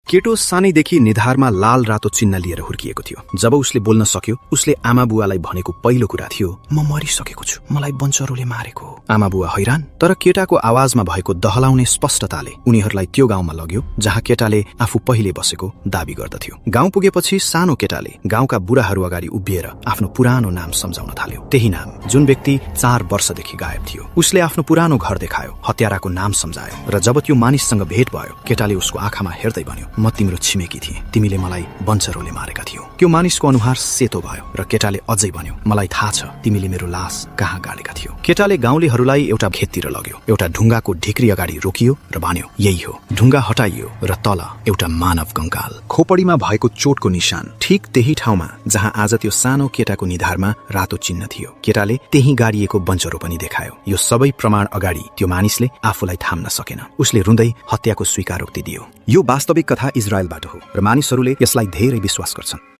केटो सानैदेखि निधारमा लाल रातो चिन्ह लिएर हुर्किएको थियो। जब उसले बोल्न सक्यो, उसले आमा बुवालाई भनेको पहिलो कुरा थियो, म मरिसकेको छु, मलाई बन्चरोले मारेको हो। आमा बुवा हैरान, तर केटाको आवाजमा भएको दहलाउने स्पष्टताले उनीहरूलाई त्यो गाउँमा लग्यो जहाँ केटाले आफू पहिले बसेको दाबी गर्दथ्यो। गाउँ पुगेपछि सानो केटाले गाउँका बुढाहरू अगाडि उभिएर आफ्नो पुरानो नाम सम्झाउन थाल्यो। त्यही नाम जुन व्यक्ति 4 वर्षदेखि गायब थियो। उसले आफ्नो पुरानो घर देखायो, हत्याराको नाम सम्झायो, र जब त्यो मानिससँग भेट भयो, केटाले उसको आँखामा हेर्दै भन्यो, म तिम्रो छिमेकी थिएँ, तिमीले मलाई बन्चरोले मारेका थियौ। त्यो मानिसको अनुहार सेतो भयो र केटाले अझै भन्यो, मलाई थाहा छ तिमीले मेरो लास कहाँ गाडेका थियौ। केटाले गाउँलेहरूलाई एउटा खेततिर लग्यो। एउटा ढुङ्गाको ढिक्री अगाडि रोकियो र भन्यो, यही हो। ढुङ्गा हटाइयो र तल एउटा मानव कंकाल, खोपडीमा भएको चोटको निशान, ठीक त्यही ठाउँमा जहाँ आज त्यो सानो केटाको निधारमा रातो चिन्ह थियो। केटाले त्यही गाडिएको बन्चरो पनि देखायो। यो सबै प्रमाण अगाडि त्यो मानिसले आफूलाई थाम्न सकेन। उसले रुँदै हत्याको स्वीकारोक्ति दियो। यो वास्तविक कथा इजरायलबाट हो र मानिसहरूले यसलाई धेरै विश्वास गर्छन्।